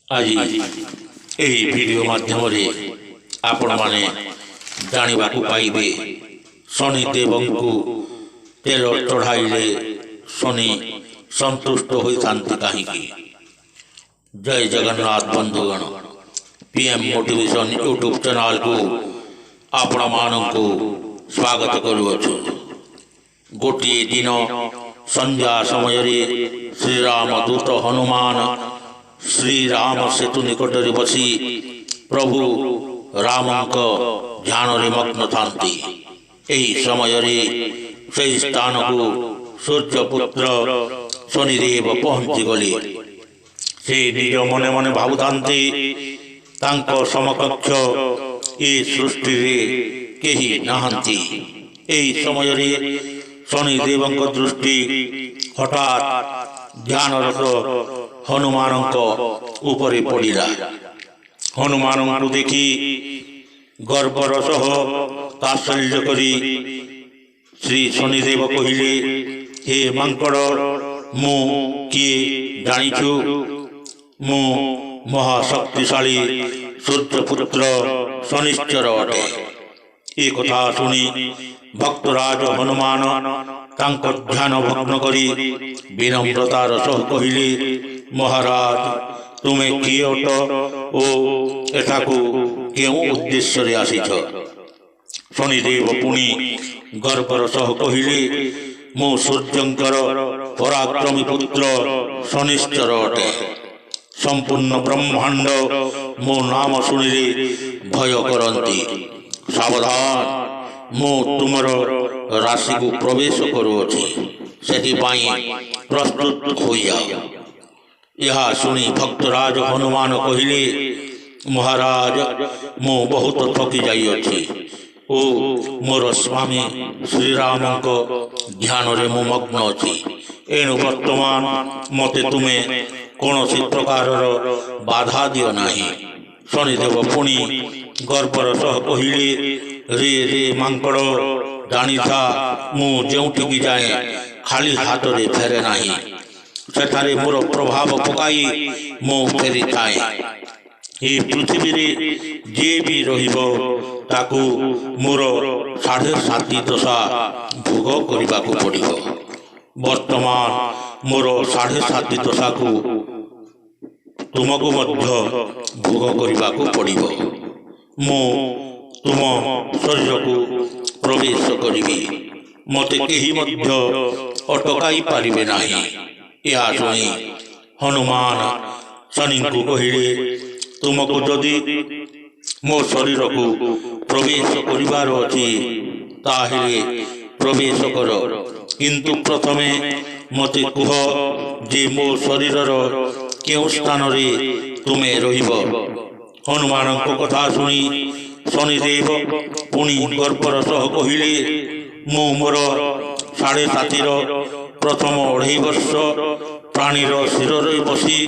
ଆଜି ଏହି ଭିଡ଼ିଓ ମାଧ୍ୟମରେ ଆପଣମାନେ ଜାଣିବାକୁ ପାଇବେ, ଶନିଦେବଙ୍କୁ ତେଲ ଚଢ଼ାଇଲେ ଶନି ସନ୍ତୁଷ୍ଟ ହୋଇଥାନ୍ତି କାହିଁକି? ଜୟ ଜଗନ୍ନାଥ ବନ୍ଧୁଗଣ, ପିଏମ୍ ମୋଟିଭେସନ୍ ୟୁଟ୍ୟୁବ୍ ଚ୍ୟାନେଲକୁ ଆପଣମାନଙ୍କୁ ସ୍ୱାଗତ କରୁଅଛୁ। ଗୋଟିଏ ଦିନ ସନ୍ଧ୍ୟା ସମୟରେ ଶ୍ରୀରାମ ଦୂତ ହନୁମାନ ଶ୍ରୀରାମ ସେତୁ ନିକଟରେ ବସି ପ୍ରଭୁ ରାମଙ୍କ ଧ୍ୟାନରେ ମଗ୍ନ ଥାନ୍ତି। ଏହି ସମୟରେ ସେହି ସ୍ଥାନକୁ ସୂର୍ଯ୍ୟପୁତ୍ର ଶନିଦେବ ପହଞ୍ଚିଗଲେ। ସେ ନିଜ ମନେ ମନେ ଭାବୁଥାନ୍ତି, ତାଙ୍କ ସମକକ୍ଷ ଏ ସୃଷ୍ଟିରେ କେହି ନାହାନ୍ତି। ଏହି ସମୟରେ ଶନିଦେବଙ୍କ ଦୃଷ୍ଟି ହଠାତ୍ ଧ୍ୟାନରତ ହନୁମାନଙ୍କ ଉପରେ ପଡ଼ିଲା। ହନୁମାନଙ୍କୁ ଦେଖି ଗର୍ବର ସହ ତାତ୍ସଲ୍ୟ କରି ଶ୍ରୀ ଶନିଦେବ କହିଲେ, ହେ ମାଙ୍କଡ଼, ମୁଁ କିଏ ଜାଣିଛୁ? ମୁଁ ମହାଶକ୍ତିଶାଳୀ ସୂର୍ଯ୍ୟପୁତ୍ର ଶନିଶ୍ଚର ଅଟେ। ଏ କଥା ଶୁଣି ଭକ୍ତରାଜ ହନୁମାନ ତାଙ୍କ ଧ୍ୟାନ ଭଗ୍ନ କରି ବିନମ୍ରତାର ସହ କହିଲେ, ମହାରାଜ, ତୁମେ କିଏ ଅଟ ଓ ଏଠାକୁ କେଉଁ ଉଦ୍ଦେଶ୍ୟରେ ଆସିଛ? ଶନିଦେବ ପୁଣି ଗର୍ବର ସହ କହିଲେ, ମୁଁ ସୂର୍ଯ୍ୟଙ୍କର ପରାକ୍ରମୀ ପୁତ୍ର ଶନିଶ୍ଚର ଅଟେ। ସମ୍ପୂର୍ଣ୍ଣ ବ୍ରହ୍ମାଣ୍ଡ ମୋ ନାମ ଶୁଣିଲେ ଭୟ କରନ୍ତି। ସାବଧାନ, ମୁଁ ତୁମର ରାଶିକୁ ପ୍ରବେଶ କରୁଅଛି, ସେଥିପାଇଁ ପ୍ରସ୍ତୁତ ହୋଇଯାଅ। ଏହା ଶୁଣି ଭକ୍ତରାଜ ହନୁମାନ କହିଲେ, ମହାରାଜ, ମୁଁ ବହୁତ ଥକି ଯାଇଅଛି ଓ ମୋର ସ୍ୱାମୀ ଶ୍ରୀରାମଙ୍କ ଧ୍ୟାନରେ ମୁଁ ମଗ୍ନ ଅଛି। ଏଣୁ ବର୍ତ୍ତମାନ ମୋତେ ତୁମେ କୌଣସି ପ୍ରକାରର ବାଧା ଦିଅ ନାହିଁ। ଶନିଦେବ ପୁଣି ଗର୍ବର ସହ କହିଲେ, ରେ ରେ ମାଙ୍କଡ଼, ଜାଣିଥା, ମୁଁ ଯେଉଁଠିକି ଯାଏ ଖାଲି ହାତରେ ଫେରେ ନାହିଁ। ସେଠାରେ ମୋର ପ୍ରଭାବ ପକାଇ ମୁଁ ଫେରିଥାଏ। ଏ ପୃଥିବୀରେ ଯିଏ ବି ରହିବ, ତାକୁ ମୋର ସାଢ଼େ ସାତି ଦଶା ଭୋଗ କରିବାକୁ ପଡ଼ିବ। ବର୍ତ୍ତମାନ ମୋର ସାଢ଼େ ସାତି ଦଶାକୁ ତୁମକୁ ମଧ୍ୟ ଭୋଗ କରିବାକୁ ପଡ଼ିବ। ମୁଁ ତୁମ ଶରୀରକୁ ପ୍ରବେଶ କରିବି, ମୋତେ କେହି ମଧ୍ୟ ଅଟକାଇ ପାରିବେ ନାହିଁ। ଏହା ଶୁଣି ହନୁମାନ ଶନିଙ୍କୁ କହିଲେ, ତୁମକୁ ଯଦି ମୋ ଶରୀରକୁ ପ୍ରବେଶ କରିବାର ଅଛି, ତାହେଲେ ପ୍ରବେଶ କର, କିନ୍ତୁ ପ୍ରଥମେ ମୋତେ କୁହ ଯେ ମୋ ଶରୀରର କେଉଁ ସ୍ଥାନରେ ତୁମେ ରହିବ। ହନୁମାନଙ୍କ କଥା ଶୁଣି ଶନିଦେବ ପୁଣି ଗର୍ବର ସହ କହିଲେ, ମୁଁ ମୋର ସାଢ଼େ ସାତିର ପ୍ରଥମ ଅଢ଼େଇ ବର୍ଷ ପ୍ରାଣୀର ଶିରରେ ବସି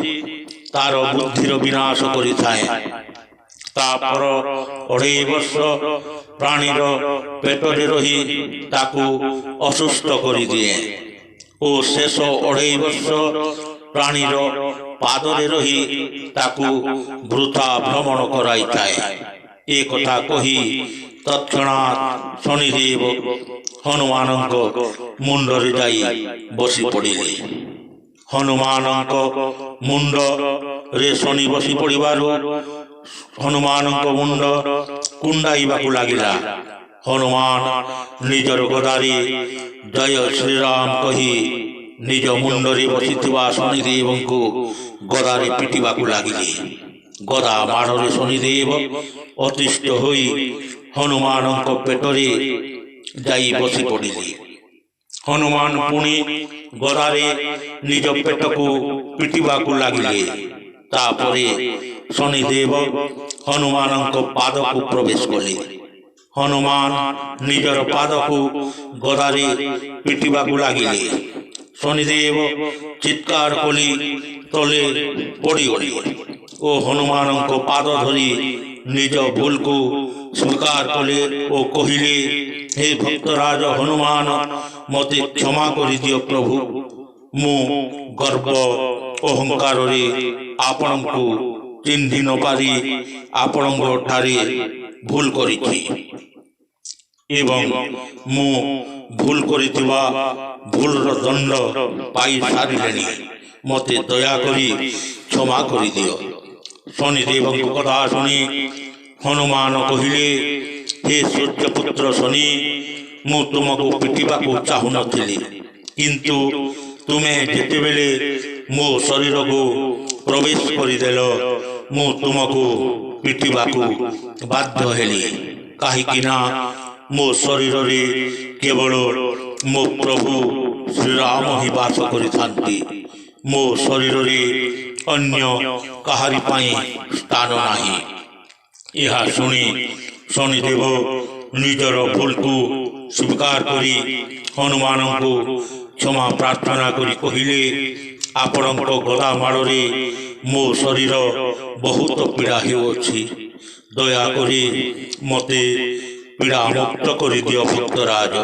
ତାର ବୁଦ୍ଧିର ବିନାଶ କରିଥାଏ। ତାପର ଅଢ଼େଇ ବର୍ଷ ପ୍ରାଣୀର ପେଟରେ ରହି ତାକୁ ଅସୁସ୍ଥ କରିଦିଏ ଓ ଶେଷ ଅଢ଼େଇ ବର୍ଷ ପ୍ରାଣୀର ପାଦରେ ରହି ତାକୁ ବୃଥା ଭ୍ରମଣ କରାଇଥାଏ। ଏ କଥା କହି ତତ୍କ୍ଷଣାତ୍ ଶନିଦେବ ହନୁମାନଙ୍କ ମୁଣ୍ଡରେ ଯାଇ ବସି ପଡ଼ିଲେ। ହନୁମାନଙ୍କ ମୁଣ୍ଡରେ ଶନି ବସି ପଡ଼ିବାରୁ ହନୁମାନଙ୍କ ମୁଣ୍ଡ କୁଣ୍ଡାଇବାକୁ ଲାଗିଲା। ହନୁମାନ ନିଜର ଗଦାରେ ଜୟ ଶ୍ରୀରାମ କହି ନିଜ ମୁଣ୍ଡରେ ବସିଥିବା ଶନିଦେବଙ୍କୁ ଗଦାରେ ପିଟିବାକୁ ଲାଗିଲେ। ଗଦା ମାଡ଼ରେ ଶନିଦେବ ଅତିଷ୍ଠ ହୋଇ ହନୁମାନଙ୍କ ପେଟରେ ଯାଇ ବସି ପଡ଼ିଲେ। ହନୁମାନ ପୁଣି ଗଦାରେ ନିଜ ପେଟକୁ ପିଟିବାକୁ ଲାଗିଲେ। ତାପରେ ଶନିଦେବ ହନୁମାନଙ୍କ ପାଦକୁ ପ୍ରବେଶ କଲେ। ହନୁମାନ ନିଜର ପାଦକୁ ଗଦାରେ ପିଟିବାକୁ ଲାଗିଲେ। ଶନିଦେବ ଚିତ୍କାର କରି ତଳେ ପଡ଼ିଗଲେ ଓ ହନୁମାନଙ୍କ ପାଦ ଧରି ନିଜ ଭୁଲକୁ ସ୍ୱୀକାର କଲେ ଓ କହିଲେ, ହେ ଭକ୍ତରାଜ ହନୁମାନ, ମୋତେ କ୍ଷମା କରିଦିଅ ପ୍ରଭୁ। ମୁଁ ଗର୍ବ ଅହଙ୍କାରରେ ଆପଣଙ୍କୁ ଚିହ୍ନି ନ ପାରି ଆପଣଙ୍କ ଠାରେ ଭୁଲ କରିଛି ଏବଂ ମୁଁ ଭୁଲ କରିଥିବା ଭୁଲର ଦଣ୍ଡ ପାଇ ସାରିଲେଣି। ମୋତେ ଦୟାକରି କ୍ଷମା କରିଦିଅ। ଶନିଦେବଙ୍କ କଥା ଶୁଣି ହନୁମାନ କହିଲେ, ହେ ସୂର୍ଯ୍ୟପୁତ୍ର ଶନି, ମୁଁ ତୁମକୁ ପିଟିବାକୁ ଚାହୁଁନଥିଲି, କିନ୍ତୁ ତୁମେ ଯେତେବେଳେ ମୋ ଶରୀରକୁ ପ୍ରବେଶ କରିଦେଲ, ମୁଁ ତୁମକୁ ପିଟିବାକୁ ବାଧ୍ୟ ହେଲି, କାହିଁକି ନା ମୋ ଶରୀରରେ କେବଳ ମୋ ପ୍ରଭୁ ଶ୍ରୀରାମ ହିଁ ବାସ କରିଥାନ୍ତି। ମୋ ଶରୀରରେ ଅନ୍ୟ କାହାରି ପାଇଁ ସ୍ଥାନ ନାହିଁ। ଏହା ଶୁଣି ଶନିଦେବ ନିଜର ଭୁଲକୁ ସ୍ୱୀକାର କରି ହନୁମାନଙ୍କୁ କ୍ଷମା ପ୍ରାର୍ଥନା କରି କହିଲେ, ଆପଣଙ୍କ ଗଦା ମାଡ଼ରେ ମୋ ଶରୀର ବହୁତ ପୀଡ଼ା ହେଉଅଛି, ଦୟାକରି ମୋତେ ପୀଡ଼ା ମୁକ୍ତ କରିଦିଅ ଭକ୍ତରାଜ।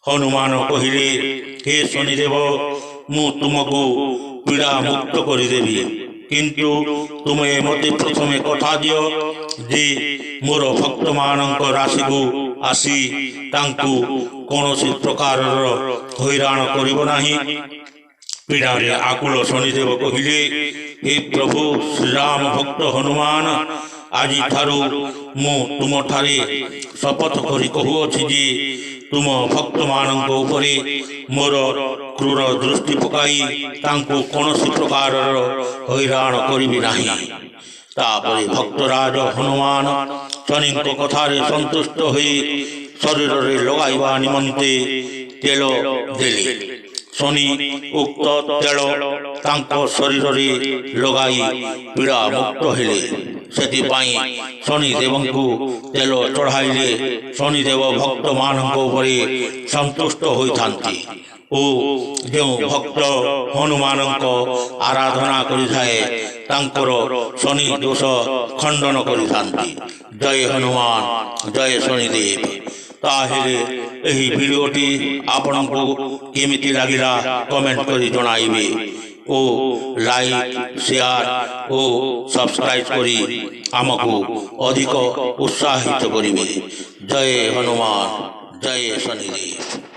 ହନୁମାନ କହିଲେ, ହେ ଶନିଦେବ, ମୁଁ ତୁମକୁ ପୀଡ଼ା ମୁକ୍ତ କରିଦେବି, କିନ୍ତୁ ତୁମେ ମୋତେ ପ୍ରଥମେ କଥା ଦିଅ ଯେ ମୋର ଭକ୍ତମାନଙ୍କ ରାଶିକୁ ଆସି ତାଙ୍କୁ କୌଣସି ପ୍ରକାରର ହଇରାଣ କରିବ ନାହିଁ। ପୀଡ଼ାରେ ଆକୁଳ ଶନିଦେବ କହିଲେ, ହେ ପ୍ରଭୁ ଶ୍ରୀରାମ ଭକ୍ତ ହନୁମାନ, ଆଜିଠାରୁ ମୁଁ ତୁମଠାରେ ଶପଥ କରି କହୁଅଛି ଯେ ତୁମ ଭକ୍ତମାନଙ୍କ ଉପରେ ମୋର କ୍ରୂର ଦୃଷ୍ଟି ପକାଇ ତାଙ୍କୁ କୌଣସି ପ୍ରକାରର ହଇରାଣ କରିବି ନାହିଁ। ତାପରେ ଭକ୍ତରାଜ ହନୁମାନ ଶନିଙ୍କ କଥାରେ ସନ୍ତୁଷ୍ଟ ହୋଇ ଶରୀରରେ ଲଗାଇବା ନିମନ୍ତେ ତେଲ ଦେଲେ। ଶନି ଉକ୍ତ ତେଲ ତାଙ୍କ ଶରୀରରେ ଲଗାଇ ପୀଡ଼ା ମୁକ୍ତ ହେଲେ। ସେଥିପାଇଁ ଶନିଦେବଙ୍କୁ ତେଲ ଚଢ଼ାଇଲେ ଶନିଦେବ ଭକ୍ତମାନଙ୍କ ଉପରେ ସନ୍ତୁଷ୍ଟ ହୋଇଥାନ୍ତି ଓ ଯେଉଁ ଭକ୍ତ ହନୁମାନଙ୍କ ଆରାଧନା କରିଥାଏ, ତାଙ୍କର ଶନି ଦୋଷ ଖଣ୍ଡନ କରିଥାନ୍ତି। ଜୟ ହନୁମାନ, ଜୟ ଶନିଦେବ। ତାହେଲେ ଏହି ଭିଡ଼ିଓଟି ଆପଣଙ୍କୁ କେମିତି ଲାଗିଲା କମେଣ୍ଟ କରି ଜଣାଇବେ ଓ ଲାଇକ୍, ସେୟାର ଓ ସବସ୍କ୍ରାଇବ୍ କରି ଆମକୁ ଅଧିକ ଉତ୍ସାହିତ କରିବେ। ଜୟ ହନୁମାନ, ଜୟ ଶନିଦେବ।